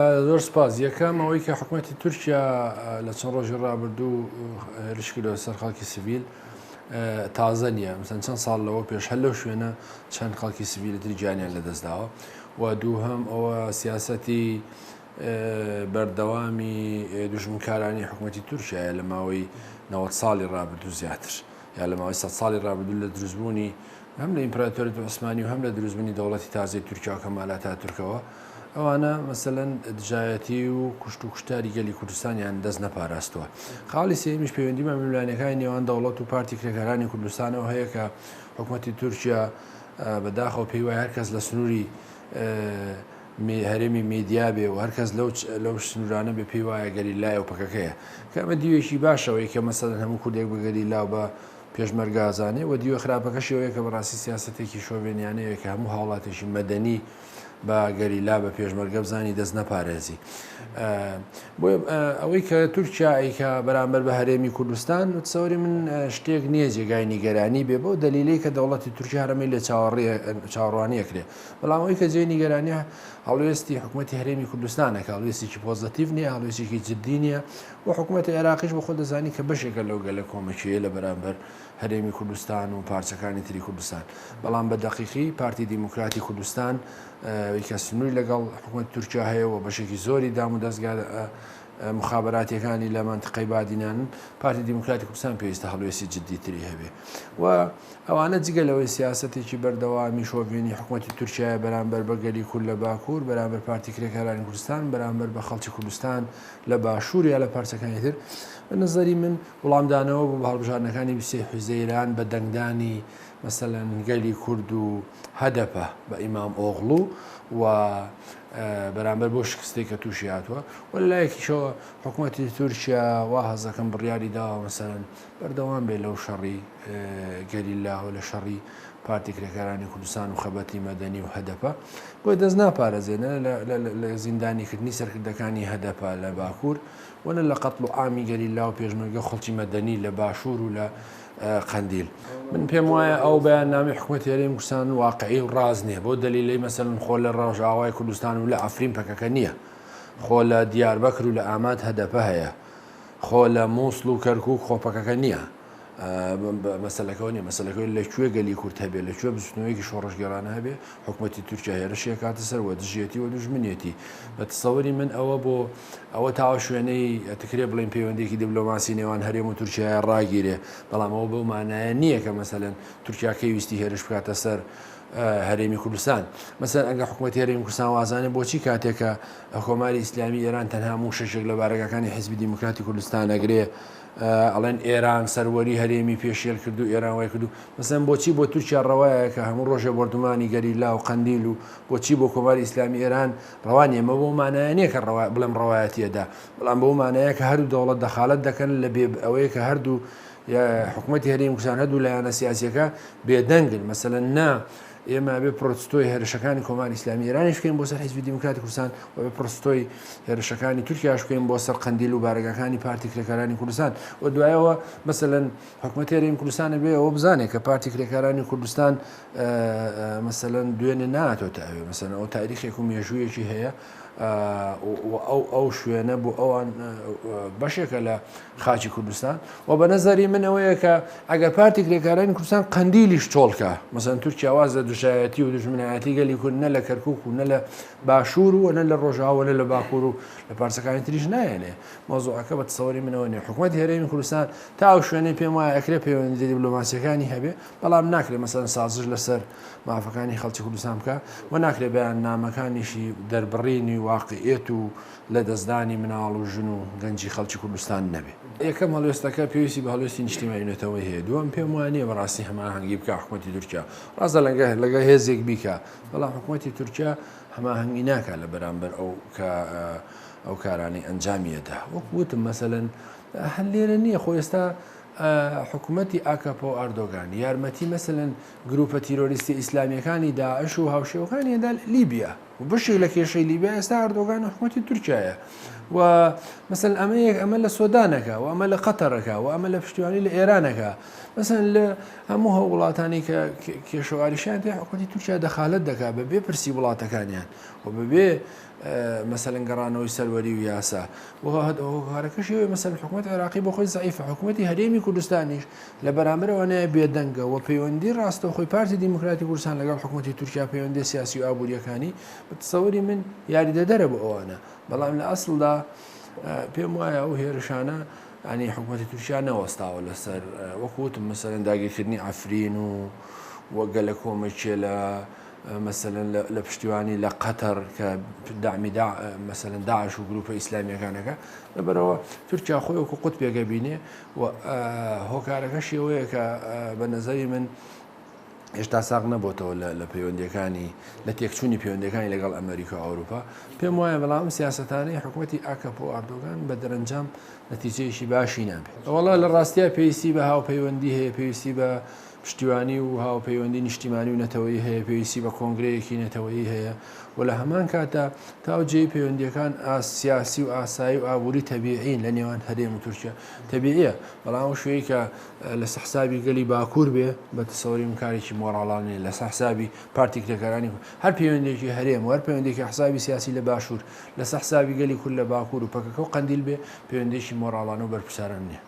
زۆر سپاس. یەکەم ئەوەی کە حکومەتی تورکیا لە چەند ڕۆژی ڕابردوو هێرش کردەوە سەر خەڵکی سڤیل تازە نییە، مەسەن چەند ساڵ لەوە پێش هەر لەو شوێنە چەند خەڵکی سڤیلی تر گیانیان لەدەستداوە و دووهەم ئەوە سیاسەتی بەردەوامی دوژمنکارانی حکومەتی تورکیایە لە ماوەی 90 ساڵی ڕابردوو زیاتر یا لە ماوەی 100 ساڵی ڕابردوو لە دروستبوونی هەم لە ئیمپراتۆریەتی عوسمانی و هەم لە دروستبوونی دەوڵەتی تازەی تورکیا و کەمال ئەتاتورکەوە ئەوانە مەسەلەن دژایەتی و کوشت و کوشتاری گەلی کوردستانیان دەست نەپاراستووە. خاڵی سێیەمیش پەیوەندی بە ململانێکانی نێوان دەوڵەت و پارتی کرێکارانی کوردستانەوە هەیە کە حکومەتی تورکیا بە داخەوە پێی وایە هەر کەس لە سنووری هەرێمی میدیا بێ و هەر کەس لەو سنوورانە بێ پێی وایە گەریلایە و پەکەکەیە کە ئەمە دیوێکی باشەوەی کە مەسەلەن هەموو کوردێک بە گەریلا و بە پێشمەرگە ئەزانێ و دیوە خراپەکەشی ئەوەیە کە بەڕاستی سیاسەتێکی شۆڤێنیانەیە کە هەموو هاوڵاتێکی مەدەنی بە گەریلا بە پێشمەرگە بزانی دەست نەپارێزی. بۆیە ئەوەی کە تورکیا ئەیکا بەرامبەر بە هەرێمی کوردستان تسەوری من شتێک نییە جێگای نیگەرانی بێ بەو دەلیلەی کە دەوڵەتی تورکیا هەرەمەی لێ چاوەڕوانی ئەکرێ بەڵام ئەوەی کە جێی نیگەرانیە هەڵوێستی حکوومەتی هەرێمی کوردستانە کە هەڵوێستێکی پۆزەتیڤ نییە هەڵوێستێکی جددی نییە و حکوومەتی عێراقیش بە خۆ دەزانی کە بەشێکە لەو گەلە کۆمەکیەیە لە بەرامبەر هەرێمی کوردستان و پارچەکانی تری کوردستان بەڵام بە دەقیقی پارتی دیموکراتی کوردستان کە سنووری لەگەڵ حکوومەت تورکیا هەیە و بەشێکی زۆری دام و دەستگا مخابراتیەکانی لە مەنتقەی بادینانن پارتی دیموکراتی کوردستان پێویستە هەڵوێستی جددیتری هەبێ و ئەوانە جگە لەوەی سیاسەتێکی بەردەوامی شۆڤێنی حکوومەتی تورکیایە بەرامبەر بە گەلی کورد لە باکوور بەرامبەر پارتی کرێکارانی کوردستان بەرامبەر بە خەڵکی کوردستان لە باشوور یا لە پارچەکانی تر بە نظری من وڵامدانەوە بوو بە هەڵبژاردنەکانی 23 حوزەیران بە دەنگدانی مەسەلەن گەلی کورد و هەدەپە بە ئیمام ئۆغڵو و بەرامبەر بۆ شکستێک کە تووشی هاتووە و لە لایەکیشەوە حکوومەتی تورکیا وا هەزەکەم بڕیاری داوە مەسەلەن بەردەوام بێ لەو شەڕی گەریلا و لە شەڕی پارتی کرێکارانی کوردستان و خەبەتی مەدەنی و هەدەپە بۆیە دەست ناپارێزێ نە لە زیندانیکردنی سەرکردەکانی هەدەپە لە باکوور و نە لە قەتڵ و عامی گەریلا و پێشمەرگە خەڵکی مەدەنی لە باشوور و لە قەندیل. من پێم وایە ئەو بەیاننامەی حکومەتی هەرێمی کوردستان واقعی و ڕاست نییە بۆ دەلیلەی مەسەلەن خۆ لە ڕۆژئاوای کوردستان و لە عەفرین پەکەکە نییە خۆ لە دیاربەکر و لە ئاماد هەدەپە هەیە خۆ لە مووسڵ و کەرکووک خۆ پەکەکە نییە مەسەلەکەەوە نیە مەسەلەکە لە کوێ گەلی کورد هەبێ لە کوێ بزوتنەوەیەکی شۆڕشگێڕانە هەبێ حکوومەتی تورکیا هێرشی ئەکاتە سەر و دژیەتی و دوژمنیەتی بە تسەوری من ئەوە بۆ ئەوە تاوە شوێنەی ئەتکرێ بڵێن پەیوەندێکی دیبلۆماسی نێوان هەرێم و تورکیا ڕاگیرێ بەڵام ئەوە بەو مانایە نییە کە مەسەلەن تورکیا کەی ویستی هێرش بکاتە سەر هەرێمی کوردستان مەسەن ئەگە حکوومەتی هەرێمی کوردستان وازانێ بۆچی کاتێکە کۆماری ئیسلامی ئێران تەنها مووشەکێک لە بارەگاکانی حیزبی دیموکراتی کوردستان ئەگرێ ئەڵێن ئێران سەروەری هەرێمی پێشێل کردو ئێران وای کردو مەسەن بۆچی بۆ تورکیا ڕەوایە کە هەموو ڕۆژێ بۆردومانی گەریلا و قەندیل و بۆچی بۆ کۆماری ئیسلامی ئێران ڕەوا نیە مە بۆ مانایە نیە کە ڕەوا بڵێم ڕەوایەتیەدا بەڵام بۆ مانایە کە هەردوو دەوڵەت دەخالەت دەکەن لە بێ ئەوەیە کە هەردوو حکوومەتی هەرێمی کوردستان هەردوو لایەنە سیاسیەکە بێدەنگن مەسەلەن نا ئێمە ئەبێ پرۆتستۆی هێرشەکانی کۆماری ئیسلامی ئێرانیش بکەین بۆ سەر حیزبی دیموکراتی کوردستان و ئەبێ پرۆتستۆی هێرشەکانی تورکیاش بکەین بۆ سەر قەندیل و بارەگاکانی پارتی کرێکارانی کوردستان و دوایەوە مەسەلەن حکوومەتی هەرێمی کوردستان ئەبێ ئەوە بزانێت کە پارتی کرێکارانی کوردستان مەسەلەن دوێنێ ناتۆتە ئەوێ مەسەلەن ئەو تاریخێک و مێژوویەکی هەیە و ئەو شوێنە بۆ ئەوان بەشێکە لە خاکی کوردستان و بە نەزەری من ئەوەیە کە ئەگەر پارتی کرێکارانی کوردستان قەندیلیش چۆڵکە مەسەن تورکیا واز لە دژایەتی و دژمنایەتی گەلی کورد نە لە کەرکک و نە لە باشوور و نە لە ڕۆژاوە نە لە باکوور و لە پارچەکانی تریش نایەنێ مەوزوعەکە بە تسەوری منەوە نیە حکوومەتی هەرێمی کوردستان تا ئەو شوێنەی پێم وایە ئەکرێ پەیوەندی دیبلۆماسیەکانی هەبێ بەڵام ناکرێ مەسەن سازش لەسەر مافەکانی خەڵکی کوردستان بکە و ناکرێ بەیاننامەکانیشی دەربڕینی واقعیەت و لە دەستدانی مناڵ و ژن و گەنجی خەڵکی کوردستان نەبێ. یەکەم هەڵوێستەکە پێویستی بە هەڵوێستی نیشتیمانی نەتەوەی هەیە، دووەم پێم وا نییە بەڕاستی هەماهەنگی بکا حکومەتی تورکیا، ڕاستە لەگە لەگە هێزێک بیکا، بەڵام حکومەتی تورکیا هەماهەنگی ناکا لە بەرامبەر ئەو کە ئەو کارانەی ئەنجامی ئەدا. وەک وتم مەسەلەن هەر لێرە نییە خۆ ئێستا حکومەتی ئاکەپە و ئەردۆگان یارمەتی مەسەلەن گروپە تیرۆریستیە ئیسلامیەکانی داعش و هاوشێوەکانی ئەدا لە لیبیا. و بەشێک لە کێشەی لیبیا ئێستا ئەردۆگان و حکوومەتی تورکایە و مەسەن ئەمە یەک ئەمە لە سۆدانەکە و ئەمە لە قەتەرەکە و ئەمە لە پشتیوانی لە ئێرانەکە مەسەن لە هەموو هەو وڵاتانی کە کێشەواریشیان تێ حکوومەتی تورکیا دەخالەت دەکات بە بێ پرسی وڵاتەکانیان و بەبێ مەسەلەن گەڕانەوەی سەروەری و یاسا و هۆکارەکەشی ئەوەیە مەسەلەن حکوومەتی عێراقی بۆ خۆی زەعیفە، حکوومەتی هەرێمی کوردستانیش لە بەرامبەر ئەوانەیە بێدەنگە و پەیوەندی ڕاستەوخۆی پارتی دیموکراتی کوردستان لەگەڵ حکوومەتی تورکیا پەیوەندیە سیاسی و ئابوورییەکانی بە تەسەوری من یاریدەدەرە بۆ ئەوانە، بەڵام لە ئەسڵدا پێم وایە ئەو هێرشانە ینی حکوومەتی تورکیا نەوەستاوە لەسەر وەکو وتم مەسەلەن داگیرکردنی عەفرین و و گەلەکۆمەکێ لە مەسەلەن لە پشتیوانی لە قەتەر کە دەعمی دا مەسەلەن داعش و گروپە ئیسلامیەکانەکە لەبەرەوە تورکیا خۆی وەکو قوتبێکە بینێ و هۆکارەکەشی ئەوەیە کە بە نەزەری من هێشتا ساغ نەبۆتەوە لە پەیوەندیەکانی لە تێکچوونی پەیوەندەکانی لەگەڵ ئەمریکا و ئەوروپا پێم وایە بەڵام ئەم سیاسەتانەی حکوومەتی ئاکەپە و ئەردۆگان بە دەرەنجام نەتیجەیەکی باشی نابێت. وەڵا لە ڕاستیا پێویستی بە هاوپەیوەندی هەیە پێویستی بە پشتیوانی و هاوپەیوەندی نیشتیمانی و نەتەوەیی هەیە، پێویستی بە کۆنگرەیەکی نەتەوەیی هەیە و لە هەمان کاتدا تا جێی پەیوەندییەکان ئاست سیاسی و ئاسایی و ئابووری تەبیعین لە نێوان هەرێم و تورکیا تەبیعیە، بەڵام ئەو شوێی کە لەسە حسابی گەلی باکوور بێ بە تەسەوری من کارێکی مۆڕاڵانە نیە، لەسە حسابی پارتی کرێکارانی کورد هەر پەیوەندیەکی هەرێم و هەر پەیوەندیەکی حسابی سیاسی لە باشوور لەسە حسابی گەلی کورد لە باکوور و پەکەکە و قەندیل بێ پەیوەندیەکی مۆڕاڵانە و بەرپرسارانە نیە.